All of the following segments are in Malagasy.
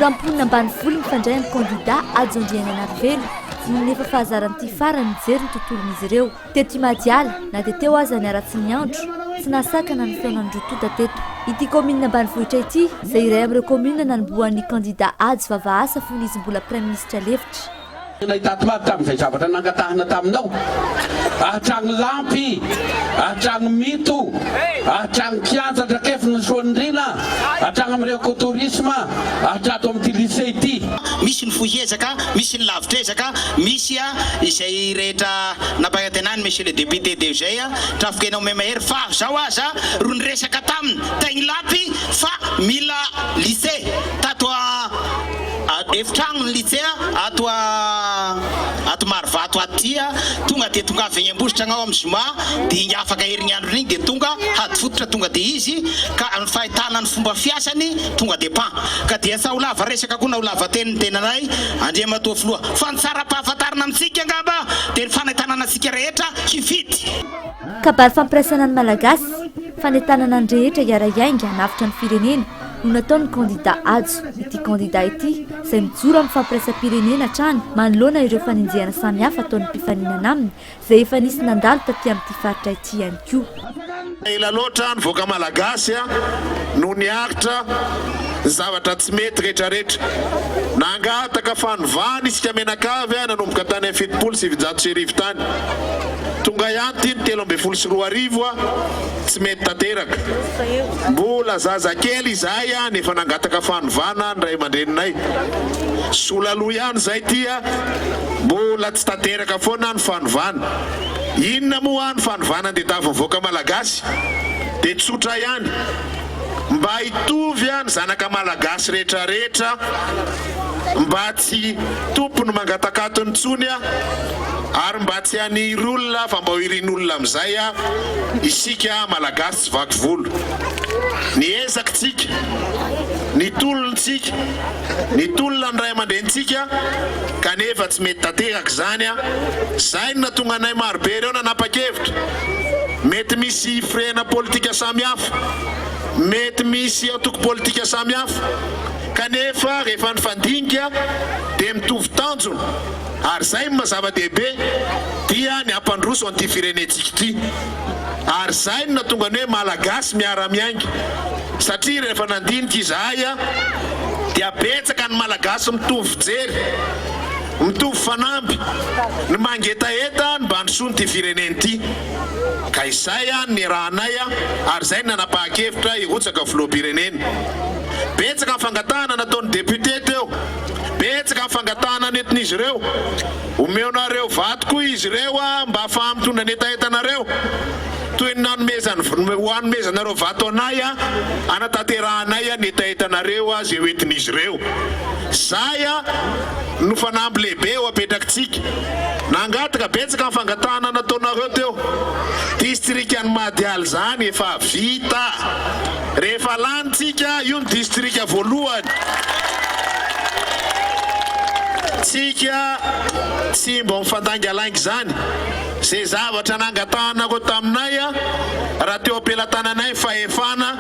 Mbola mponina ambanivolo mifandray amin'ny kandida Hajo Andrianainarivelo noho ny efa fahazaran'ity farany mijery ny tontolon'izy ireo. Teto Imadiala, na dia teo aza ny haratsin'ny andro, tsy nahasakana ny fihaonan'ny roa tonta teto. Ity kaominina ambanivohitra ity, izay iray amin'ireo kaominina nanombohan'ny kandida Hajo vava asa fony izy mbola praiminisitra lefitra. Ilay tato tamin'izay zavatra nangatahana taminao, hatrany lampy, hatrany mito, hatrany kianja Andrakefina Soanindriana, hatrany amin'ireo ecotourisme, hatrato amin'ity lycée ity. Misy ny fohy ezaka, misy ny lavitra ezaka, misy izay rehetra nampanantenany Monsieur le Député de izay trafikena omemahery fa zao aza ro niresaka taminy tagny lapy fa mila lycée tato a Efitrano ny Lycée ato ato Marovato ato ty tonga dia tonga avy egny Ambositra agnao amin'ny zoma dia igny afaka herignandro igny dia tonga hady fototra tonga dia izy ka ny fahitana ny fomba fiasany tonga dia pan ka dia tsa ho lava resaka koa na ho lava teny ny tenanay Andriamatoa Filoha fa ny tsara ampahafantarina amintsika angamba dia ny fanentanana antsika rehetra hifidy. Kabary fampiraisana ny Malagasy, fanentanana ny rehetra hiara-hiainga hanavotra ny firenena no nataon'ny kandida Hajo. Ity kandida ity, izay mijoro amin'ny fampiraisam-pirenena hatrany manoloana ireo fanenjehana samihafa ataon'ny mpifaninana aminy, izay efa nisy nandalo taty amin'ity faritra ity ihany koa. Ela loatra ny vahoaka Malagasy no niaritra ny zavatra tsy mety retraretra. Nangataka fanovana isika mianakavy nanomboka tany amin'ny 1970 tany. Tonga ihany ity ny 2013 tsy mety tanteraka. Mbola zazakely izahay no efa nangataka fanovana ny ray aman-dreninay. Sola loha ihany izay ity mbola tsy tanteraka foana ny fanovana. Inona moa ny fanovana andedavin'ny vahoaka malagasy? Dia tsotra ihany. Mba hitovy ny zanaka malagasy rehetrarehetra, mba tsy tompony mangatak'atony intsony ary mba tsy haniry olona fa mba ho irin'olona amin'izay isika malagasy tsy vaky volo. Ny ezakitsika, ny tolontsika, ny tolona ny ray aman-drenintsika kanefa tsy mety tanteraka izany, izay no nahatonga anay marobe ireo nanapa-kevitra. Mety misy firehana politika samihafa, mety misy antoko politika samihafa, kanefa rehefa nifandinika dia mitovy tanjona ary izay no maha zava-dehibe dia ny hampandroso an'ity firenentsika ity. Ary izay no nahatonga ny hoe Malagasy miara-miainga satria rehefa nandinika izahay dia betsaka ny Malagasy mitovy fijery, mitovy fanamby, ny mangetaheta ny mba handrosoan'ity firenena ity. Ka izay no niarahanay ary izay no nanapahan-kevitra hirotsaka ho filoham-pirenena. Betsaka ny fangatahana nataon'ny député teo, betsaka ny fangatahana nentin'izy ireo. Omeonareo vato koa izy ireo mba ahafaha mitondra ny hetahetanareo, toy ny nanomezany ho hanomezanareo vato anay hanatanterahanay ny hetahetanareo izay ho entin'izy ireo. Izay no fanamby lehibe ho apetrakitsika. Nangataka, betsaka ny fangatahana nataonareo teo. Distrikan'i Madialy izany efa vita. Rehefa lany tsika, io ny distrika voalohany. Tsika tsy mba mifandaingalainga izany. Izay zavatra nangatahanareo taminay, raha teo am-pelatananay ny fahefana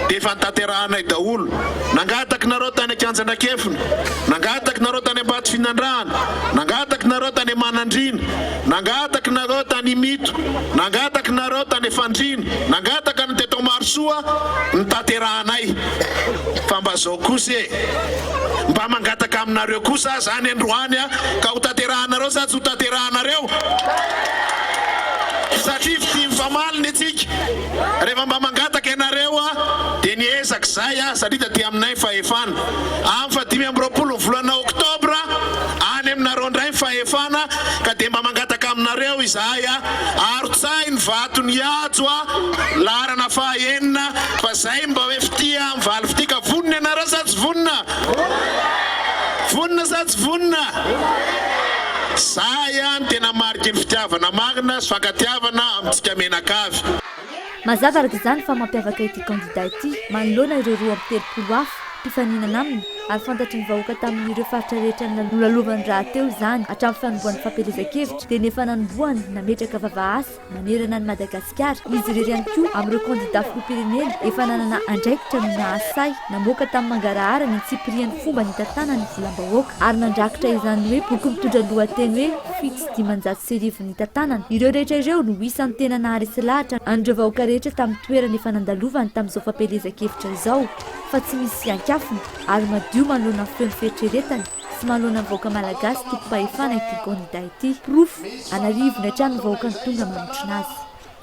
dia efa notanterahanay daholo. Nangataky nareo tany Ankianjandrakefina, nangataky nareo tany Ambatofinandrahana, nangataky nareo tany Manandriana, nangataky nareo tany Imito, nangataky nareo tany Fandriana, nangataka ny teto Marosoa, notanterahanay. Fa mba zao kosa e! Mba mangataka aminareo kosa aho zany androany ka ho tanterahanareo sa tsy ho tanterahanareo? Satria fitia mifamaly ny antsika. Rehefa mba mangataka ianareo dia ny ezaka izay satria taty aminay ny fahefana. Amin'ny faha 25 ny volana oktobra any aminareo indray ny fahefana ka dia mba mangataka aminareo izahay arotsahy ny vaton'i Hajo laharana faha enina fa izay mba hoe fitia mivaly fitia ka vonona ianareo sa tsy vonona? Vonona sa tsy vonona? Zay no tena mariky ny fitiavana marina sy fankatiavana amintsika mianakavy. Mazava araka izany fa mampiavaka ity kandida ity manoloana ireo 32 hafa. mpifaninana aminy ary fantatry ny vahoaka tamin'ireo faritra rehetra nolalovany rahateo izany hatramin'ny fanombohan'ny fampielezan-kevitra dia ny efa nanombohany nametraka vava-asa manerana an'i Madagasikara. Izy irery ihany koa amin'ireo kandida filoham-pirenena efa nanana andraikitra no nahasahy namoaka tamin'ny mangarahara ny antsipirian'ny fomba nitantanany ny volam-bahoaka ary nandrakitra izany hoe boky mitondra ny lohateny hoe 1507 nitantanana. Ireo rehetra ireo no isan'ny tena naharesy lahatra an'ireo vahoaka rehetra tamin'ny toerana efa nandalovany tamin'izao fampielezan-kevitra izao fa tsy misy ankafiny ary madio manoloana ny feon'ny fieritreretany sy manoloana ny vahoaka malagasy tompom-pahefana ity kandida ity. Porofo, an'arivony hatrany ny vahoaka no tonga manotrona azy.